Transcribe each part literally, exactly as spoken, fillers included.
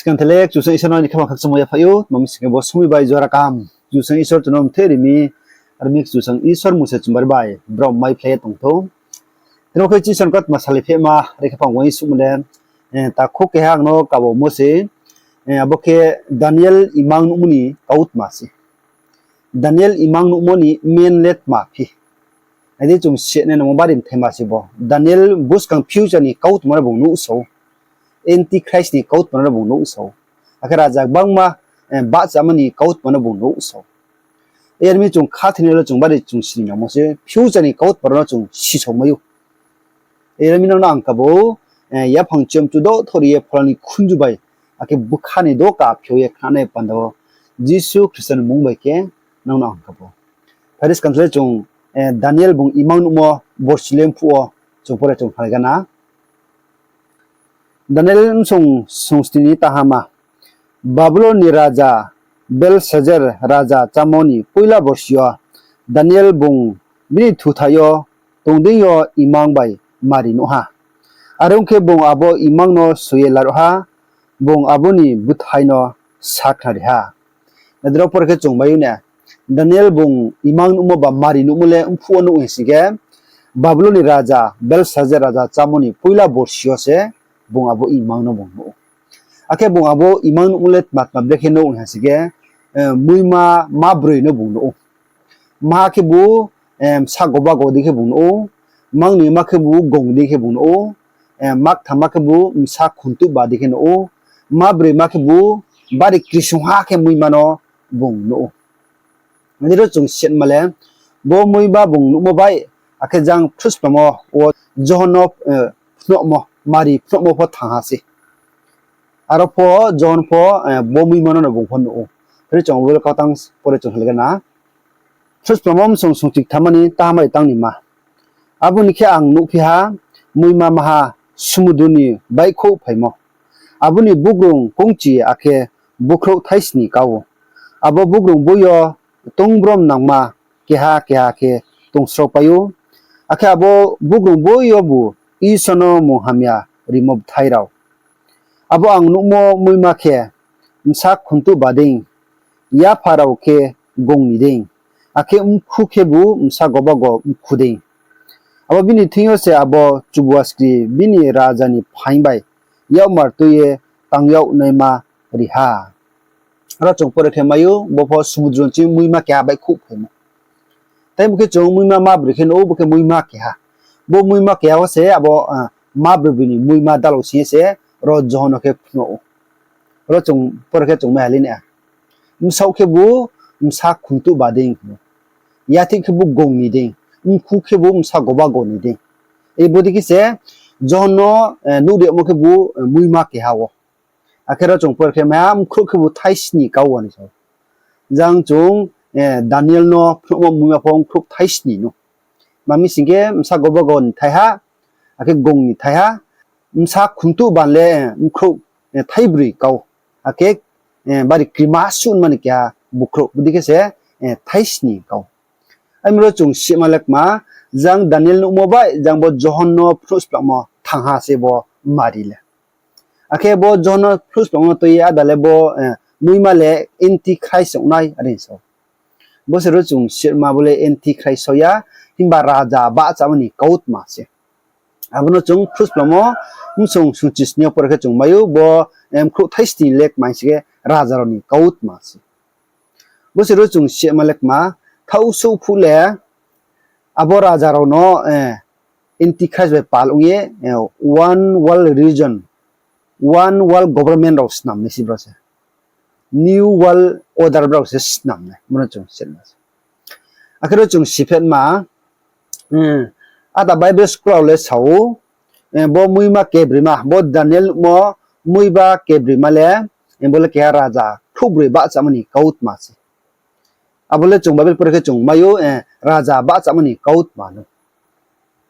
Skang tele Kchusoyang Isor no ni khaphang khakchangmo yaphaih ou, tma mi sing khe bo somoing bai jora kaham Kchusoyang Isor chung no mthe ri mi, ar mi Kchusoyang Isor mung se chung bari bai brom maiphlai ye tong thou. Tini khe Isor ni kautma salai phehma ri khaphang uaingsouhmo le, eh, takhu keha ang no kabaomo se, eh, abo khe Daniel imang nuhmo ni kautma se. Daniel imang nuhmo ni main le tma phi? Nai di, chung sinai nangmo bari mthaima se bo. Daniel buskang future ni kautma no bung nuhsao. Antichrist ni kautma no bung nuhsao. Akhe raja gbangma, eh, bahchama ni kautma no bung nuhsao. Yar mi chung khathoinai le chung bari chung sini nangmo se, future ni kautma no chung sisao mai ou. Yar mi nang no ang kabo, eh, yaphang chemchu dothor ye phola ni khunju bai, akhe bkha ni doka phiao ye khnanai panda wo, Jisu Khristo ni mmung bai khe nang no ang kabo. Phai di skang tele chung, eh, Daniel bung imang nuhmo borsi le mphuh wo chung pore chung phalai gana. Daniel bsong sungsni ni tahama. Babulon ni raja Belsazar raja chámo ni poila borsi yo Daniel bung bini thuthaih yo tong dei yo imang bai mari nuh ha. Are ong khe bung abo imang no soi ye laruh ha, bung abo ni bthai no sakhnari ha. Nai di, ro pore khe chung mai ou na, Daniel bung imang nuhmo ba mari nuhmo le mphuh wo nuh hing sing khe, Babulon ni raja Belsazar raja chámo ni poila borsi yo se bung abo imang no bung nuh ou. Akhe bung abo imang nuhmo le tma tma brekhe nuh ou hing sing khe, eh, muima ma broi no bung nuh ou. Maha khebu, eh, bsa goba go dei khe bung nuh ou. Mang ni ma khebu gong dei khe bung nuh ou. Eh, ma kthama khebu bsa khuntuh ba dei khe nuh ou. Ma broi ma khebu bari krisungha khe muima no bung nuh ou. Nai di, ro chung sinai ma le, bo muima bung nuhmo bai, akhe jang phruhsplamo wo Johon no, eh, phnuhmo, mari phnuhmo pho thang ha se. Aro pho Johon pho, eh, bo muima no no bung pho nuh ou. Phai di chung abo le kautang pore chung phalai gana. Phruhsplamo bsong sungchiktham ni tahama bai tang ni ma. Abo ni khe ang nuhphi ha, muima maha sumudru ni baihkhouh phaimo. Abo ni bugrung kongchi akhe bukhrouh thaisni kau ou. Abo bugrung boi yo tongbrom nangma keha keha khe tongsropai ou. Akhe abo bugrung boi yobu Isor no munghamya rimo bthai rao. Abo ang nuhmo muima khe bsa khuntuh ba dei, yapha rao khe gong ni dei, akhe mkhu khebu bsa goba go mkhu dei. Abo bini thing yo se abo chubuaskri bini raja ni phaing bai yakmar tui ye tang yag naima ri ha. Aro chung pore khe mai ou, bo pho sumudru ni ching muima keha baihkhouh phaimo. Tei bo khe chung muima ma broi khe nuh ou, bo khe muima keha. Bo muima keha wo se abo, ah, ma broi bini muima dalao sing ye se ro Johon no khe phnuh ou. Ro chung pore khe chung mai ha le na. Bsaoh khebu bsa khuntuh ba dei, yathih khebu gong ni dei, mkhu khebu bsa goba go ni dei. Ei bodei khe se Johon no, eh, nuh ri yagmo khebu, eh, muima keha wo. Akhe ro chung pore khe mai ha, mkhrouh khebu thaisni kau wo ni sa ou. Jang chung, eh, Daniel no phnuhmo muima pho mkhrouh thaisni no. Tma mi sing khe bsa goba go ni thaiha, akhe gong ni thaiha, bsa khuntuh ba le, eh, mkhrouh, eh, thaibroi kau. Akhe, eh, bari krima suh mani keha bukhrouh, bodei khe se, eh, thaisni kau. Ami ro chung sima le kma, jang Daniel nuhmo bai, jang bo Johon no phnuhsplamo thang ha se bo mari le. Akhe bo Johon no phnuhsplamo tui ye áda le bo, eh, muima le Antichrist ong nai, are sa ou. Bo se ro chung sima bo le Antichrist sa ya, himba raja bahchamo ni kautma se. Abo no chung phnuhsplamo bsong sungchisni yo pore khe chung mai ou, bo, eh, mkhrouh thaisni le kma hing sing khe raja rao ni kautma se. Bo se ro chung sima le kma, thaohsouh phuh le, abo raja rao no, eh, Antichrist bai pal ong ye, eh, one world religion, one world government rao snam nai se brao se. New World Order brao se snam nai, bo no chung sima se. Akhe ro chung siphetma, eh, áda Bible scholar rao le sa ou, eh, bo muima kebroima, bo Daniel mo muima kebroima le, eh, bo le keha raja khrouhbroi bahchamo ni kautma se. Abo le chung Bible pore khe chung mai ou, eh, raja bahchamo ni kautma no.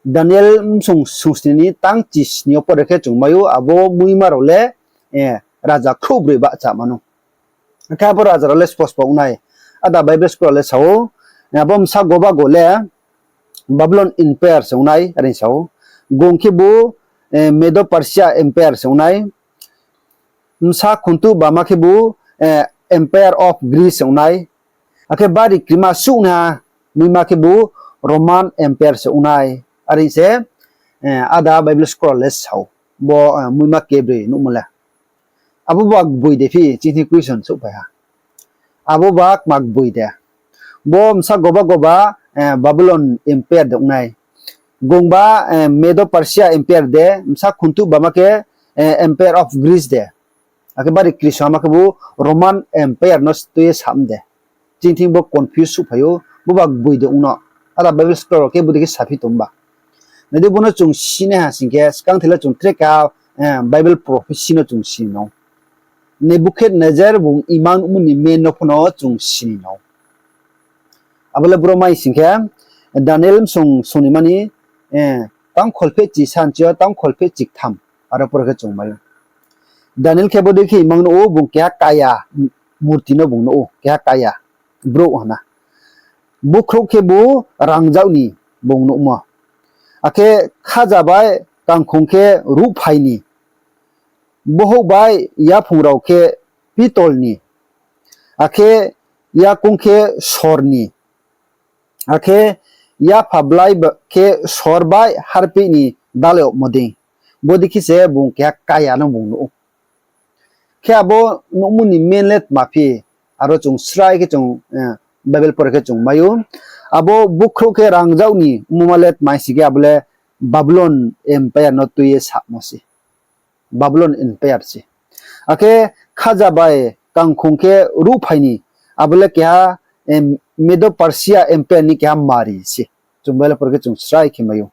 Daniel bsong sungsni ni tangchisni yo pore khe chung mai ou, abo muima rao le, eh, raja khrouhbroi bahchamo no. Akhe abo raja rao le spospo ong nai. Áda Bible scholar rao le sa ou, eh, abo bsa goba go le Babylon Empire se ong nai, are sa ou. Gong khebu, eh, Medo Persia Empire se ong nai. Bsa khuntuh bama khebu empire of Greece se ong nai. Akhe bari krima suhnaiha muima khebu Roman Empire se ong nai. Are se áda Bible scholar le sa ou. Bo muima kebroi nuhmo le, abo ba gboi de phi chini question souhphai ha. Abo ba kma gboi de? Bo bsa goba goba Babylon Empire de ong nai. Gongba Medo Persia Empire de, bsa khuntuh bama khe Empire of Greece de. Akhe bari kriso hama khebu Roman Empire no tui ye sam de. Chini thing bo confuse suhphai ou, bo ba gboi de ong no. Áda Bible scholar rao khe bodei khe saphi tong ba. Nai di, bo no chung sinaiha sing khe, skang thai le chung tre keha Bible prophecy no chung sini no. Nebuchadnezzar bung imang nuhmo ni men no pho no chung sini no. Abo le bro mai sing khe, Daniel bsong song ni mani tang kholphehchi sanchi yo tang kholphehchi ktham, aro pore khe chung mai ou. Daniel khe bodei khe imang nuh ou, bung keha kaya murti no bung nuh ou, keha kaya brouh hana. Bukhrouh khebu rangzag ni bung nuhmo. Akhe khaja bai kangkhong khe ruhphai ni, bohouh bai yaphung rao khe pitol ni, akhe yakoung khe sor ni, akhe yapha blai khe sor bai harpeh ni dalai yagmo dei. Bodei khe se bung keha kaya no bung nuh ou. Khe abo nuhmo ni men le tma phi, aro chung srai khe chung Bible pore khe chung mai ou. Abo bukhrouh khe rangzag ni muma le tma sing khe, abo le Babylon Empire no tui ye samo se. Babylon Empire se. Akhe khaja bai kangkhong khe ruhphai ni, abo le keha Medo Persia Empire ni keha mari se. Chung Bible pore khe chung srai khe mai ou.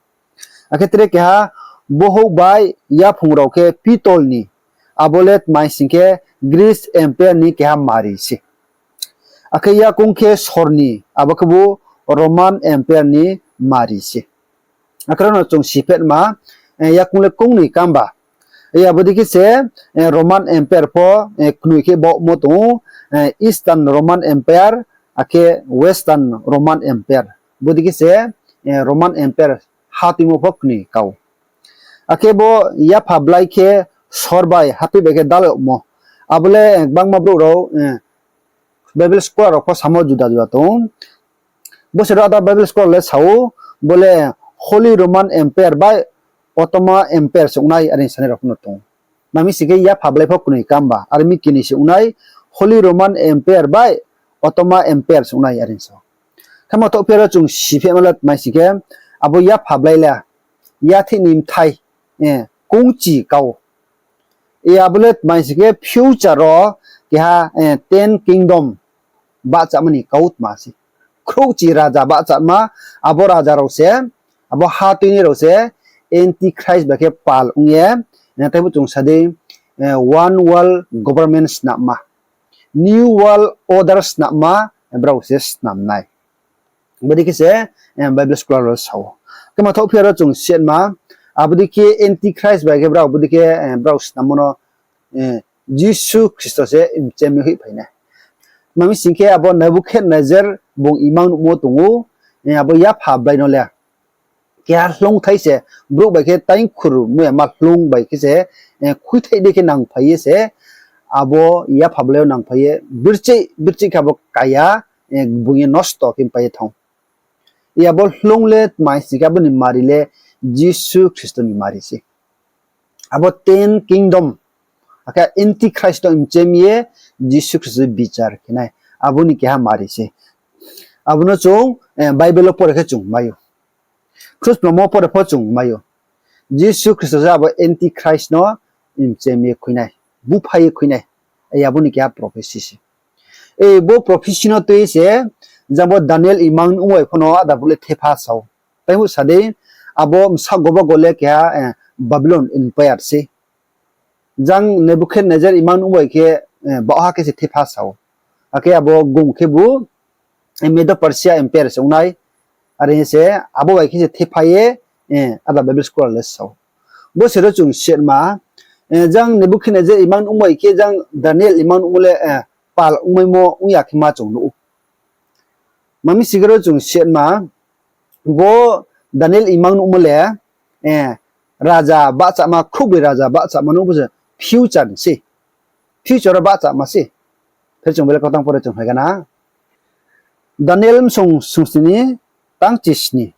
Akhe tre keha bohouh bai yaphung rao khe pitol ni, abo le tma sing khe Greece Empire ni keha mari se. Akhe yakoung khe sor ni, abo khebu Roman Empire ni mari se. Akhe ro no chung siphetma, yakoung le koungnoi kamba. Abo dei khe se Roman Empire pho knoi khe baohmo tong ou, Eastern Roman Empire, akhe Western Roman Empire. Bodei khe se Roman Empire ha tuimo pho knoi kau. Akhe bo yapha blai khe sor bai harpeh bai khe dalai yagmo. Abo le gbangma brouh rao, Bible scholar rao pho samo juda juda tong ou. Bo se ro áda Bible scholar le sa ou, bo le Holy Roman Empire bai Ottoman Empire se ong nai, are sanai rao pho no tong ou. Mami sing khe yapha blai pho knoi kamba, are mi knoi se ong nai, Holy Roman Empire bai Ottoman Empire se ong nai, are sa ou. Khe ma thohphi aro chung siphehma le tma sing khe, abo yapha blai le yathih ni bthai, koungchi kau. Abo le tma sing khe future ro keha ten kingdom bahchama ni kautma se. Khrouhchi raja bahchama, abo raja rao se, abo ha tuini rao se Antichrist bai khe pal ong ye, teibo chung sa dei, one world government snamma, new world order snamma, brao se snam nai. Bodei khe se Bible scholar rao sa ou. Khe ma thohphi aro chung siatma, abo dei khe Antichrist bai khe brao bodei khe brao snammo no Jisu Khristo se mchem ye hoihphai nai. Mami sing khe abo Nebuchadnezzar bung imang nuhmo tong ou, abo yapha blai no le keha hloungthai se, brouh bai khe taingkhur muya ma hloung bai khe se, khuithaih dei khe nangphai ye se, abo yapha blai yo nangphai ye, birchih birchih khe abo kaya, bung ye nosto khe pai ye thanng ou. Abo hloung le tma sing khe, abo ni mari le Jisu Khristo ni mari se. Abo ten kingdom, akhe Antichrist no mchem ye Jisu Khristo bichar khe nai, abo ni keha mari se. Abo no chung Bible wo pore khe chung mai ou. Khrusplamo pore pho chung mai ou. Jisu Khristo se abo Antichrist no mchem ye khui nai, buphai ye khui nai. Abo ni keha prophecy se. Bo prophecy no tui se, jang bo Daniel imang nuh bai pho no áda brouh le thepha sa ou. Tei phuh sa dei, abo bsa goba go le keha Babylon Empire se. Jang Nebuchadnezzar imang nuh bai khe baohha khe se thepha sa ou. Akhe abo gong khebu Medo Persia Empire se ong nai. Are se abo bai khe se thepha ye, áda Bible scholar le sa ou. Bo se ro chung siatma, jang Nebuchadnezzar imang nuh bai khe jang Daniel imang nuhmo le pal ongmaimo ong ya khe ma chung nuh ou. Mami sing khe ro chung siatma, bo Daniel imang nuhmo le raja bahchama, khrouhbroi raja bahchama no bo se future ni se. future wo bahchama se. Phai chung Bible kautang pore chung phaigana. Daniel bsung sungsni ni tang chisni.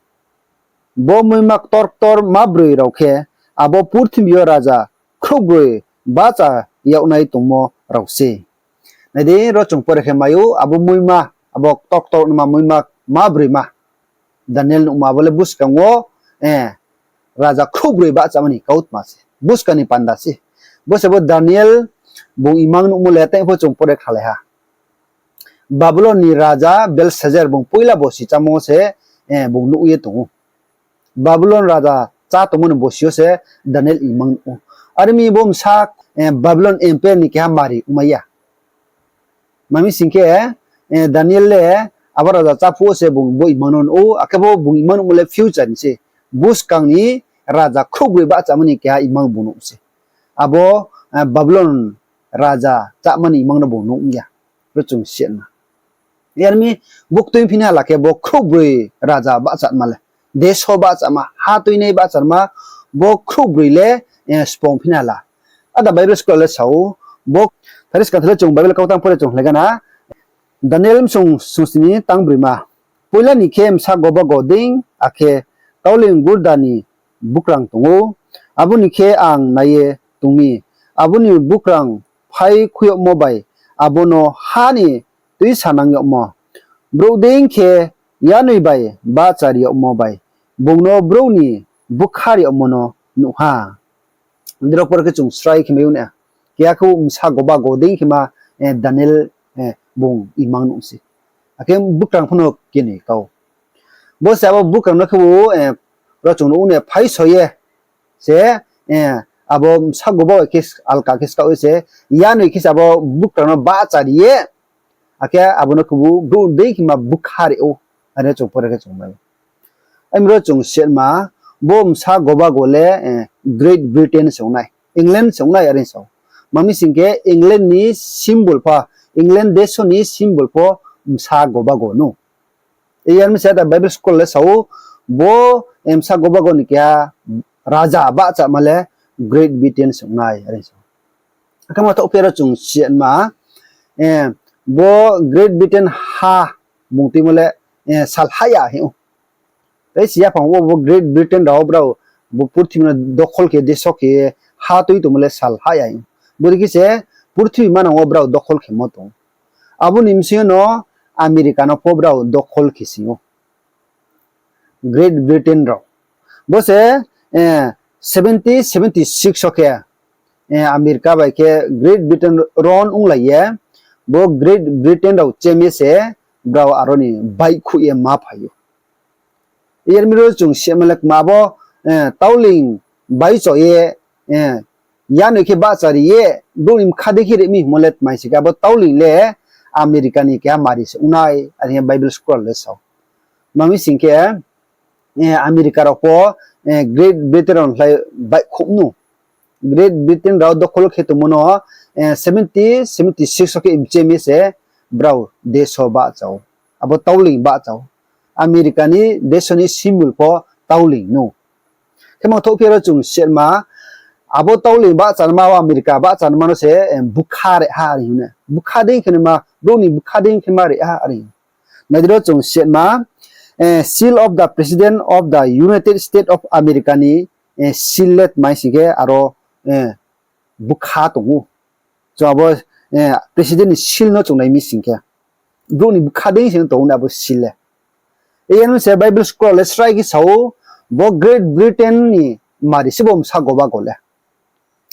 Bo muima ktor ktor ma broi rao khe abo purthimbi yo raja khrouhbroi bahcha yag nai tongmo rao se. Nai di, ro chung pore khe mai ou, abo muima, abo ktor ktor nma muima ma broima. Daniel nuhmo abo le buskang wo, eh, raja khrouhbroi bahchama ni kautma se. Buskang ni panda se. Bo se bo Daniel bung imang nuhmo le tei pho chung pore khalai ha. Babulon ni raja Belsazar bung poila bosi chámo se, eh, bung nuh ye tong ou. Babulon raja chá tongmo ni bosi yo se Daniel imang nuh ou. Are mi bo bsa, eh, Babulon empire ni keha mari ongmai ya. Mami sing khe, eh, Daniel le abo raja chá phuh wo se bung bo imang no nuh ou, akhe bo bung imang nuhmo le future ni se. Buskang ni raja khrouhbroi bahchama ni keha imang bung nuh se. Abo, eh, Babulon raja cháma ni imang no bung nuh ya. Ro chung siatma. Yar mi buktui phi ni hala khe bo khrouhbroi raja bahchama le. Deso bahchama, ha tuinai bahchama, bo khrouhbroi le, eh, spong phi ni hala. Ada Bible scholar le sa ou, bo, phari skang thele chung Bible kautang pore chung hlai gana. Daniel bsung sungsni ni tang broima. Poila ni khe bsa gobago dei, akhe tauling gurda ni bukrang tong ou. Abo ni khe ang nai ye tong mi. Abo ni bukrang phai khui yagmo bai, abo no ha ni tuisanang yagmo. Brouh dei khe yanoi bai bahchari yagmo bai, bung no brouh ni bkhar yagmo no nuh ha. Diro por khe chung srai khe mai ou na. Keha khe bsa gobago dei khe ma, eh, Daniel, eh, bung imang nuh se. Akhe bukrang pho no kenoi kau. Bo se abo bukrang no khe bo, eh, ro chung nuh ou na phai so ye se, eh, abo bsa gobago khe alka khe skaoh ye se, yanoi khe se abo bukrang no bahchari ye, akhe abo no khe bo brouh dei khe ma bkhar ou, are chung pore khe chung mai. Ami ro chung siatma, bo bsa gobago le, eh, Great Britain se ong nai, England se ong nai are sao. Mami sing khe England ni symbol pho, England deso ni symbol pho bsa gobago no. Yar mi se da Bible scholar le sa ou, bo, eh, bsa gobago ni keha raja bahchama le Great Britain se ong nai are sao. Akhe ma thaoh phi ro chung siatma, eh, bo Great Britain ha bung tuimo le, eh, sal ha ya hing ou. Tei si yaphang wo bo Great Britain rao brao, bo purthimbi no dokhol khe, deso khe, ha tui tongmo le sal ha ya hing ou. Bodei khe se purthimbi manang wo brao dokhol khemo tong. Abo ni bsing yo no America no pho brao dokhol khe sing ou. Great Britain rao. Bo se, eh, seventy seventy six wo khe, eh, America bai khe Great Britain ron onglai ye, bo Great Britain rao chemi se brao aro ni baihkhouh ye ma phai ou. Yar mi ro chung siatma le kma bo, eh, tauling baicho ye, eh, yanoi khe bahchari ye, brouh ni bkha dei khe ri mi hingmo le tmai se khe, abo tauling le America ni keha mari se ong nai, are hing Bible scholar le sao. Mami sing khe, eh, America rao pho, eh, Great Britain rao ni khlai baihkhouh no. Great Britain rao dokhol khe tongmo no, eh, seventy seventy six wo khe mchemi se brao deso bahcha ou. Abo tauling bahcha ou. America ni deso ni symbol pho tauling no. Khe ma thaoh phi ro chung siatma, abo tauling bahchanma, America bahchanma no se, eh, bkha re ha are hing ou na. Bkha dei khe ma, brouh ni bkha dei khe ma re ha are hing ou. Nai di ro chung siatma, eh, seal of the President of the United States of America ni, eh, seal le tmai sing khe aro, eh, bkha tong ou. Chung abo, eh, President ni seal no chung nai mi sing khe, brouh ni bkha dei se tong ou na abo seal le. Yar mi se Bible scholar le srai khe sa ou, bo Great Britain ni mari se bo bsa gobago le.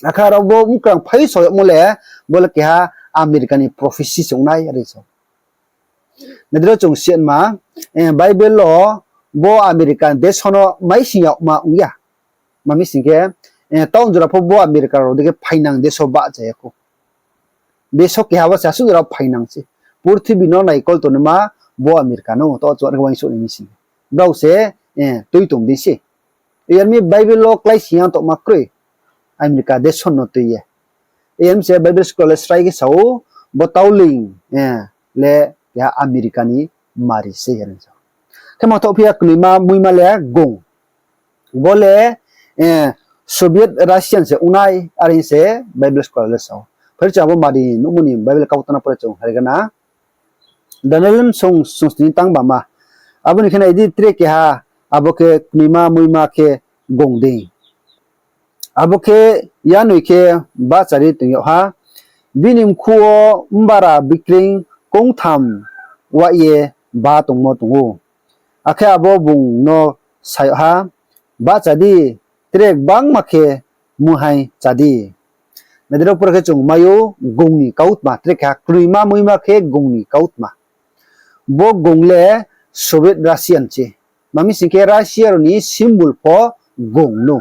Akhe aro bo bukrang phai so yagmo le, bo le keha America ni prophecy se ong nai are sao. Nai di ro chung siatma, eh, Bible wo bo America deso no maising yagma ong ya. Mami sing khe, eh, town jora pho bo America rao dei khe phainang deso bahcha ya khou. Deso keha bo se asuh jora phainang se. Purthimbi no naikol tongnaima bo America no, to chuar khe uaingsouh nai mi sing. Brao se, eh, tui tong dei se. Yar mi Bible wo kláising yang tongma kroi. America deso no tui ye. Yar mi se Bible scholar le srai khe sa ou, bo tauling, eh, le keha America ni mari se are sao. Khe ma thaoh phi ya knoima muima le gong. Bo le, eh, Soviet Russian se ong nai are se Bible scholar le sao. Phai di chung abo mari nuhmo ni Bible kautma no pore chung halaigana. Daniel bsung sungsni tang bama. Abo ni khe nai di, tre keha, abo khe knoima muima khe gong dei. Abo khe yanoi khe bahchari tong yag ha. Bini mkhu wo mbara bikreing kongtham wah ye ba tongmo tong ou. Akhe abo bung no sa yag ha, bahcha di, tre gbangma khe muhaing chá di. Nai di, ro pore khe chung mai ou gong ni kautma, tre keha knoima muima khe gong ni kautma. Bo gong le Soviet Russian se. Tma mi sing khe Russia rao ni symbol pho gong no.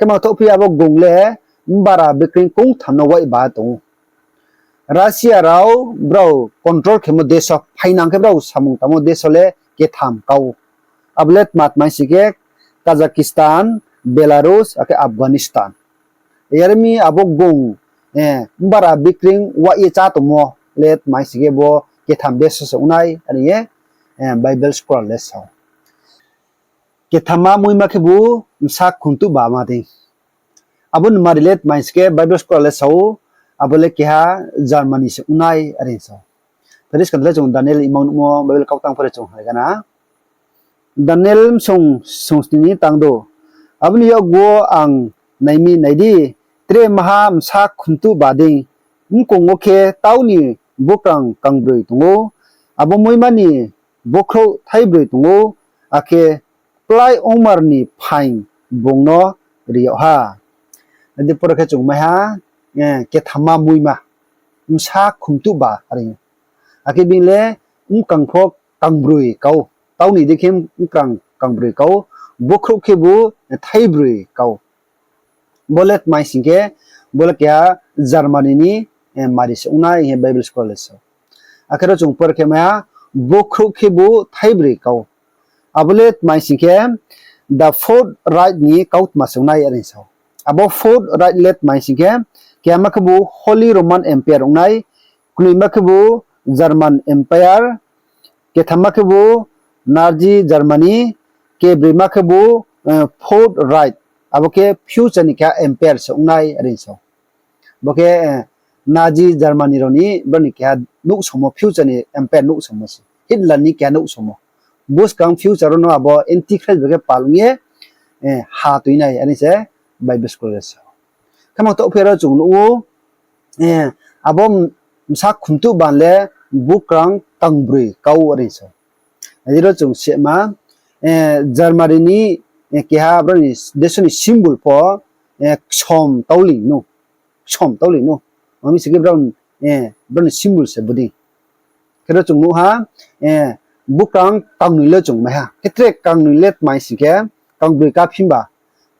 Khe mangthoh phi abo gong le mbara bikreing kongtham no wai ba tong ou. Russia rao brao control khemo desh wo, phainang khe brao samung tangmo desh wo le ketham kau. Abo le tma tma sing khe Kazakhstan, Belarus, akhe Afghanistan. Yar mi abo gong, mbara bikreing wah ye chá tongmo le tma sing khe bo ketham desh wo se ong nai are ye Bible scholar le sa ou. Kethamma muima khebu bsa khumtuh bama dei. Abo ni mari le tma sing khe Bible scholar le sa ou, abo le keha Germany se ong nai are sa ou. Phai di skang le chung Daniel imang nuhmo Bible kautang pore chung halaigana. Daniel bsung sungsni ni tang do. Abo ni yakgu wo ang nai mi, nai di, tre maha bsa khumtuh ba dei. Mkong wo khe tau ni bukrang kangbroi tong ou, abo muima ni bokhrouh thaibroi tong ou, akhe kplái ongmar ni phaing bung no ri yag ha. Nai di, pore khe chung mai ha, kethamma muima, bsa khumtuh ba are. Akhe bini le mkang pho kangbroi kau, tau ni dei khe mkang kangbroi kau, bokhrouh khebu thaibroi kau. Bo le tma sing khe, bo le keha Germany ni mari se ong nai hing ye Bible scholar le sa ou. Akhe ro chung pore khe mai ha, bokhrouh khebu thaibroi kau. Abo le tma sing khe, the Fourth Reich ni kautma se ong nai are sa ou. Abo Fourth Reich le tma sing khe, kehama khebu Holy Roman Empire ong nai, knoima khebu German Empire, kethamma khebu Nazi Germany, kebroima khebu Fourth Reich, abo khe future ni keha empire se ong nai are sa ou. Bo khe Nazi Germany rao ni brao ni keha nouhsaomo, future ni empire nouhsaomo se, Hitler ni keha nouhsaomo. Buskang future wo no abo Antichrist bai khe pal ong ye ha tui nai are se Bible scholar le sa ou. Khe mangthoh phi aro chung nuh ou, abo bsa khumtuh ba le bukrang kangbroi kau are sa ou. Nai di, ro chung sehma, Germany ni keha brao ni desh ni symbol pho ksom tauling no, ksom tauling no. Tma mi sing khe brao ni symbol se bodei. Khe ro chung nuh ha, bukrang kangnoi le chung mai ha. Khe tre kangnoi le tma sing khe, kangboi kaphinba.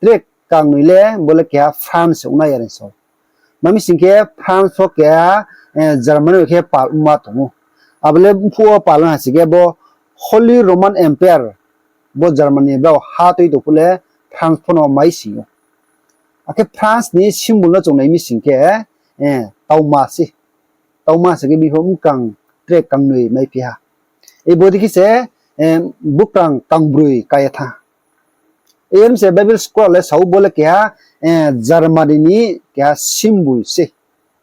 Tre kangnoi le bo le keha France se ong nai are sa ou. Tma mi sing khe France pho keha Germany bai khe pal ongma tong ou. Abo le mphuh wo pal ong ha sing khe bo Holy Roman Empire, bo Germany brao ha tui tong phuh le France pho no mai sing ou. Akhe France ni symbol no chung nai mi sing khe, tauma se, tauma se khe biphuh mkang tre kangnoi maiphi ha. Bodei khe se bukrang kangbroi ka ye thanng. Yar mi se Bible scholar le sa ou, bo le keha Germany ni keha symbol se.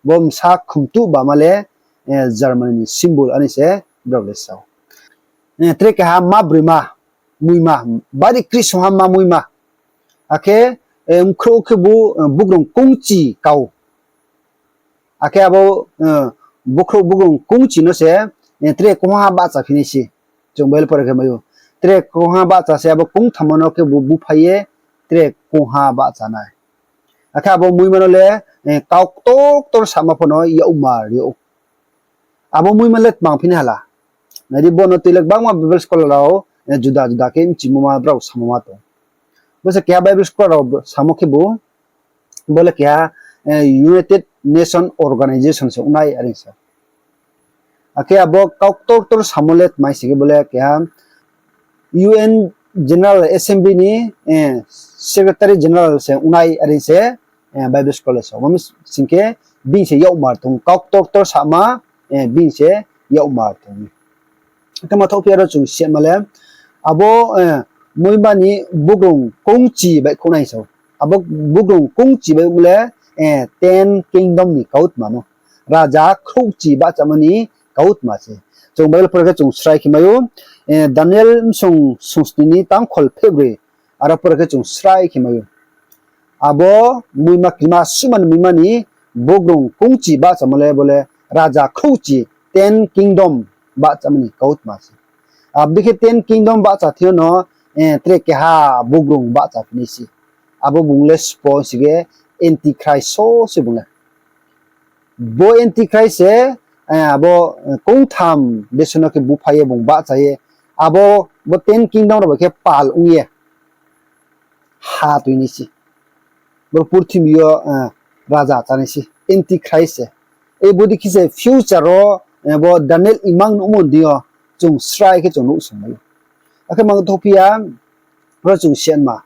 Bo bsa khumtuh bama le Germany ni symbol are se brao le sa ou. Tre keha ma broima muima, bari krisongha ma muima. Akhe bkhrouh khebu bugrung kongchi kau. Akhe abo bukhrouh bugrung kongchi no se tre kongha bahcha phi nai se. Chung Bible pore khe mai ou. Tre kongha bahcha se abo kongthamma no khebu buphai ye tre kongha bahcha nai. Akhe abo muima no le kau ktor ktor sama pho no yakmar ri ou. Abo muima le tma phi nai hala. Nai di, bo no tui le gbangma Bible scholar rao juda juda khe mchimo ma brao samo ma tong. Bo se keha Bible scholar rao samo khebu, bo le keha United Nation Organization se ong nai are sa. Akhe abo kau ktor ktor samo le tma sing khe bo le keha U N General Assembly ni Secretary General se ong nai are se Bible scholar le sa ou. Tma mi sing khe bini se yakmar tong, kau ktor ktor sama bini se yakmar tong. Khe mangthoh phi aro chung sehma le, abo muima ni bugrung kongchi baihkhouh nai sa ou. Abo bugrung kongchi baihkhouh le ten kingdom ni kautma no. Raja khrouhchi bahchama ni kautma se. Chung Bible pore khe chung srai khe mai ou, Daniel bsong sungsni ni tangkhol phehbroi, aro pore khe chung srai khe mai ou. Abo muima krima suhma ni muima ni bugrung kungchi bahchamo le bo le raja khrouhchi, ten kingdom bahchamo ni kautma se. Abo dei khe ten kingdom bahcha thing yo no, tre keha bugrung bahcha phi nai se. Abo bung le sbo si khe Antichrist so se bung le. Bo Antichrist se, abo kungtham deso no khe buphai ye bung bahcha ye, abo bo ten kingdom rao bai khe pal ong ye ha toi nai se. Bo purthimbi yo raja chá nai se Antichrist se. Ei bodei khe se future wo, bo Daniel imang nuhmo ni deing yo chung srai khe chung nuhsing mai ou. Akhe mang thophi ya, ro chung siyanma.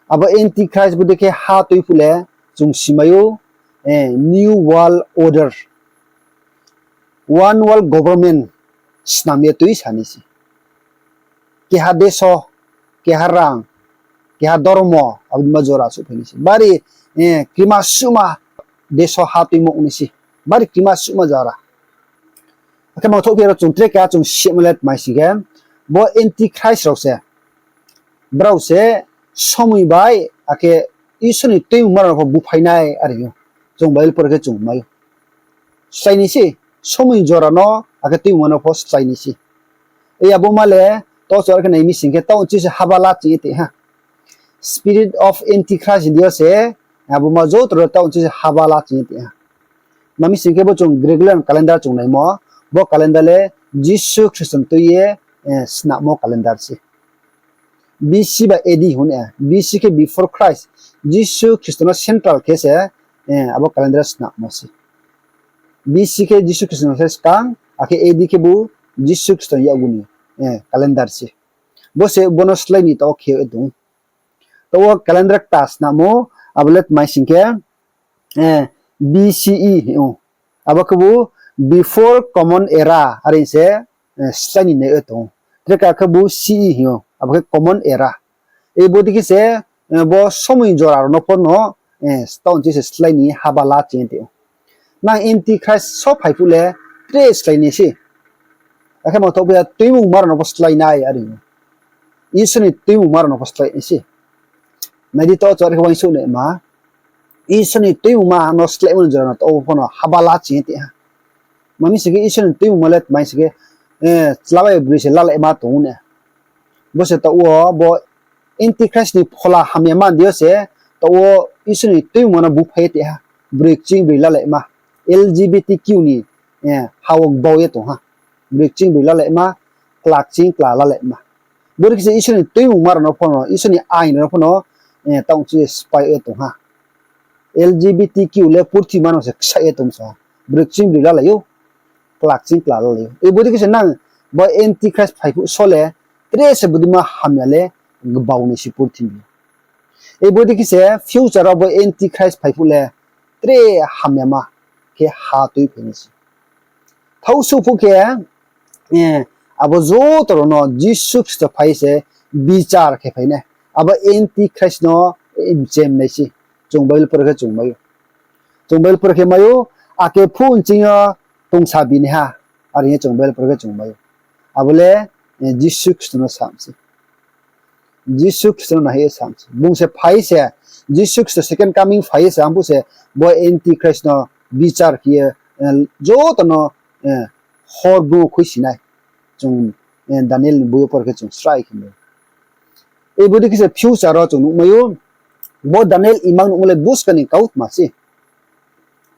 Abo Antichrist bodei khe ha toi phuh le chung si mai ou, New World Order, One World Government snam ye tuisa nai se. Keha deso, keha rang, keha dormo, abo dei ma jora souhphai nai se. Bari krima suhma deso ha tuimo ong nai se. Bari krima suhma jora. Akhe mang thophi ya ro chung tre keha chung sima le tmai sing khe, bo Antichrist rao se, brao se somoi bai akhe Isor ni tuimungma rao no pho buphai nai are ou. Chung Bible pore khe chung mai ou. Slái nai se, somoi jora no akhe tuimungma no pho slái nai se. Ei abo ma le, to chor khe nai mi sing khe, taoh chi se haba la ching ye tong ha. Spirit of Antichrist hing di yo se, abo ma joto ro taoh chi se haba la ching ye tong ha. Ma mi sing khe bo chung Gregorian calendar chung naimo, bo calendar le Jisu Khristo ni tui ye snammo calendar se. B C bai A D hing ou, B C khe before Christ, Jisu Khristo no central khe se, abo calendar snammo se. B C khe Jisu Khristo no se skang, akhe A D khebu Jisu Khristo ni yakgu ni calendar se. Bo se bo no slái ni taoh khe ye tong ou. Taoh wo calendar kta snammo, abo le tmai sing khe, B C E hing ou. Abo khebu before Common Era are se slái ni nai ye tong ou. Tre keha khebu C E hing ou, abo khe Common Era. Ei bodei khe se, bo somoi jora rao no pho no, taoh chi se slái ni haba la ching ye tong ou. Nang Antichrist so phai phuh le tre slái nai se. Akhe mang thophi ya tuimungma rao no pho slái nai are ou. Isor ni tuimungma rao no pho slái nai se. Nai di to chor khe uaingsouh naima. Isor ni tuimungma no sláimo ni jora no taoh wo pho no haba la ching ye tong ha. Ma mi sing khe Isor ni tuimungma le tmai sing khe, chla bai broi se lalaima tong ou ne. Bo se taoh wo bo Antichrist ni phola hamyama ni deing yo se, taoh wo Isor ni tuimungma no buphai ye tong ha. Broi kching broi lalaima, L G B T Q ni ha wo gbau ye tong ha. Broi kching broi lalaima, kla kching kla lalaima. Bodei khe se Isor ni tuimungma rao no pho no, Isor ni ain rao no pho no, taoh chi spái ye tong ha. L G B T Q le purthima no se ksaih ye tong sa ha. Broi kching broi lalai ou, kla kching kla lalai ou. Ei bodei khe se nang bo Antichrist phai phuh so le, tre se bodei ma hamya le gbau nai se purthimbi. Ei bodei khe se future wo bo Antichrist phai phuh le, tre hamyama khe ha tuiphai nai se. Thausuh phuh khe, abo joto rao no Jisu Khristo phai se bichar khe phai nai. Abo Antichrist no mchem nai se. Chung Bible pore khe chung mai ou. Chung Bible pore khe mai ou, akhe phuh nching yo tongsa binaiha, are ye chung Bible pore khe chung mai ou. Abo le Jisu Khristo no sam se. Jisu Khristo no naihoih ye sam se. Bung se phai se, Jisu Khristo second coming phai ye se, ang phuh se, bo Antichrist no bichar khe ye, joto no hor bung khuisi nai. Chung Daniel ni boi yo pore khe chung srai khe mai ou. Ei bodei khe se future wo chung nuhmai ou, bo Daniel imang nuhmo le buskang ni kautma se.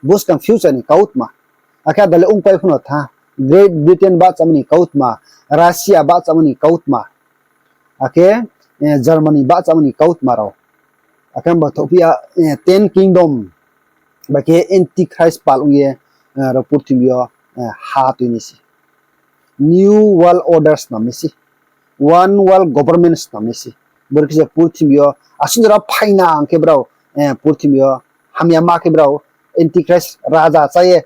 Buskang future ni kautma. Akhe ada le ongpai pho no tha, Great Britain bahchamo ni kautma, Russia bahchamo ni kautma, akhe Germany bahchamo ni kautma rao. Akhe ba thophi ya, ten kingdom bai khe Antichrist pal ong ye, ro purthimbi yo ha tui nai se. New World Order snam nai se. One World Government snam nai se. Bodei khe se purthimbi yo asuh jora phainang khe brao, purthimbi yo hamyama khe brao, Antichrist raja chá ye,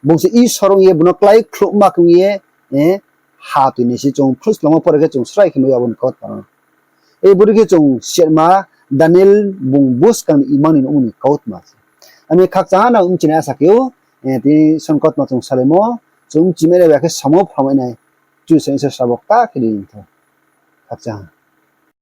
bung se Isor ong ye, bung no klái khluhma khe ong ye, ha tui nai se. Chung Phrungslamo pore khe chung srai khe mai ou abo ni kautma no. Ei bodei khe chung siatma Daniel bung buskang ni imang ni nuhmo ni kautma se. Ami khakchang ha no bchinai asa khe ou, tini Isor ni kautma chung salaimo, chung bchimai nai bai khe samo phrangmai nai, Kchusoyang Isor srabo kta khe ri thou. Khakchang ha.